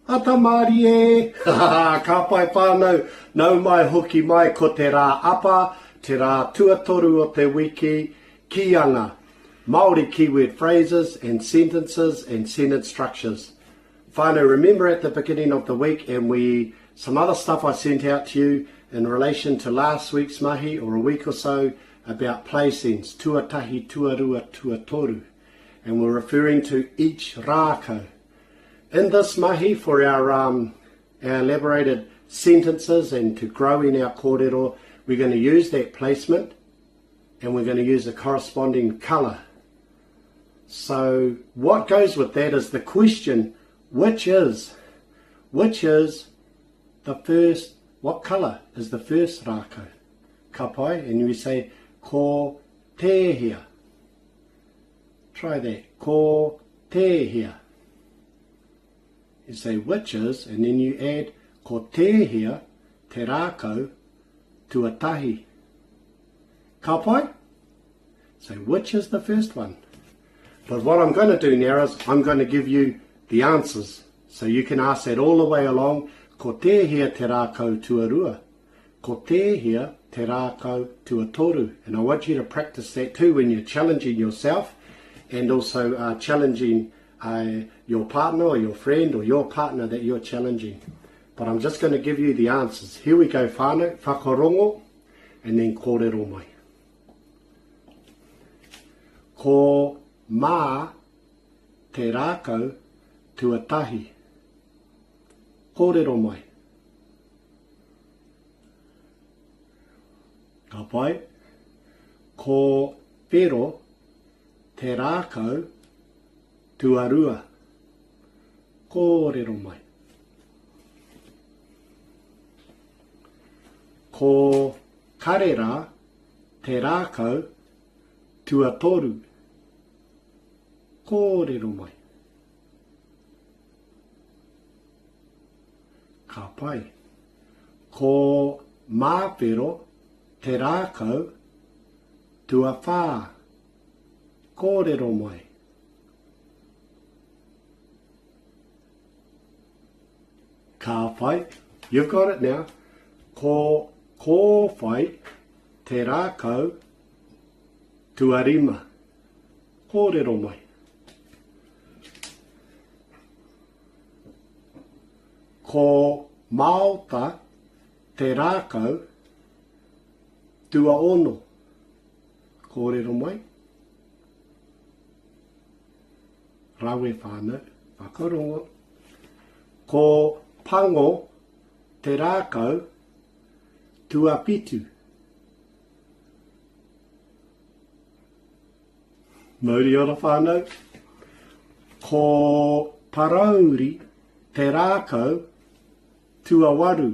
Ata mārie! Ka pai whānau, nau mai hoki mai ko te rā apa, te rā tuatoru o te wiki, kīanga, Māori keyword phrases and sentences and sentence structures. Whānau, remember at the beginning of the week and we, some other stuff I sent out to you in relation to last week's mahi or a week or so about placings, tuatahi, tuarua, tuatoru. And we're referring to each rākau. In this mahi for our, um, our elaborated sentences and to grow in our kōrero, we're going to use that placement and we're going to use the corresponding colour. So what goes with that is the question, which is, which is the first, what colour is the first rākau? Ka pai, and we say, ko tēhea. Try that, ko tēhea. You say which is, and then you add ko tēhea te rākau tuatahi. Ka pai? So which is the first one? But what I'm going to do now is I'm going to give you the answers. So you can ask that all the way along. Ko tēhea te rākau tuarua? Ko tēhea te rākau tuatoru? And I want you to practice that too when you're challenging yourself and also uh, challenging uh, your partner or your friend or your partner that you're challenging. But I'm just going to give you the answers. Here we go, whānau, whakarongo, and then kōrero mai. Ko mā te rākau tuatahi. Kōrero mai. Ka pai. Ko whero te rākau tuarua. Kōrero mai. Ko Karera te rākau tuatoru. Kōrero mai. Ka pai. Ko Māwhero te rākau tuawhā. Kōrero mai. Ka whai, you've got it now. Ko kōwhai te rākau tuarima. Kōrero mai. Ko Maota te rākau tuaono. Kōrero mai. Rawe whānau, whakarongo. Ko Pango te rākau tuawhitu. Mauri ora whānau. Ko Parauri te rākau tuawaru.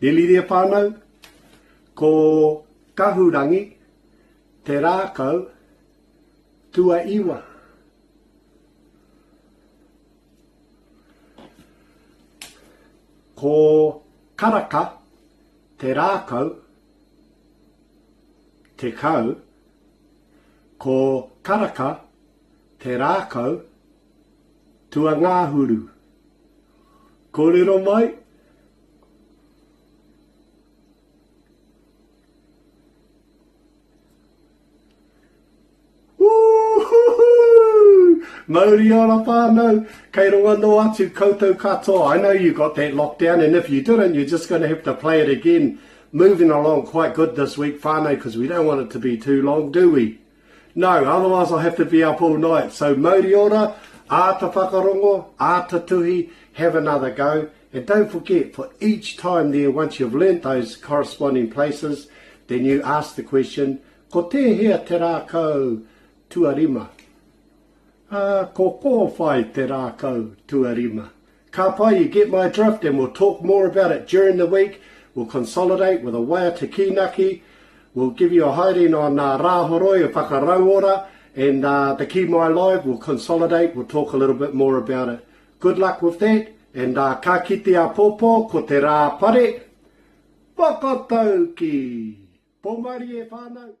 Deliria whānau, ko Kahurangi te rākau tuaiwa. Ko Karaka te rākau 10, ko Karaka te rākau tuangahuru. Kōrero mai! Mauri ora whānau, kei runga noa atu koutou katoa. I know you got that lockdown and if you didn't, you're just going to have to play it again. Moving along quite good this week whānau because we don't want it to be too long, do we? No, otherwise I'll have to be up all night. So mauri ora, āta whakarongo, āta tuhi, have another go. And don't forget, for each time there, once you've learnt those corresponding places, then you ask the question, ko tēhea te rākau tuarima? Uh, ko kōwhai te rākau tuarima. Ka pai, you get my drift and we'll talk more about it during the week. We'll consolidate with a waiata kīnaki. We'll give you a haere on uh, Rāhoroi, a whakarauora, and uh, the Ki Mai Live. We'll consolidate, we'll talk a little bit more about it. Good luck with that, and uh, ka kite āpōpō, ko te rā pare, whakatauki! Pōmarie whānau!